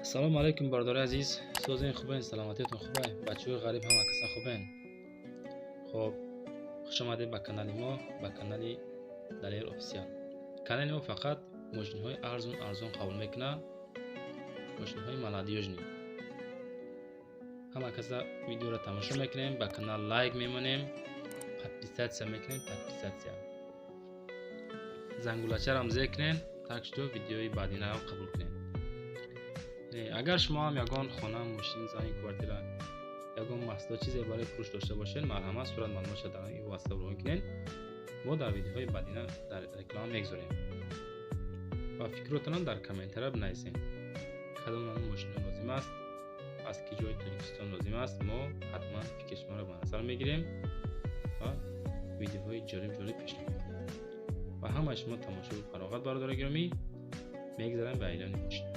Салому алайкум, бародари азиз. Созен, хубен, саломатиятон хубе, бачаҳои ғариб ҳама каса хубен. Хоб, хуш омадед ба канали мо, ба канали Далер Офисиал. Канали мо фақат мошинҳои арзон арзон қабул мекунад, мошинҳои молодёжный. Ҳама каса видеоро тамошо мекунем, ба канал лайк мемонем, подписаться мекунем, подписаться, зангулачарам зер кунем, так что видеои баъдинаам қабул кунем. Агар шумо ҳам ягон хона, мошин, замин, квартира, ягон маҳсулот, чизе барои фурӯш дошта бошед, марҳамат, сурат маълумотша дар ин ватсап равон кунед. Мо дар видеоҳои баъдина дар реклама мегузорем ва фикротонам дар комментария бинависем, кадом намуд мошино лозим аст, аз ки ҷои Тоҷикистон лозим аст. Мо ҳатман фикри шуморо ба назар мегирем ва видеоҳои ҷолиб ҷолиб пешниҳод мекунем. Ва ҳамаи шумо тамошои фароғат, бародари гиромӣ. Мегзарем ба эълони мошина.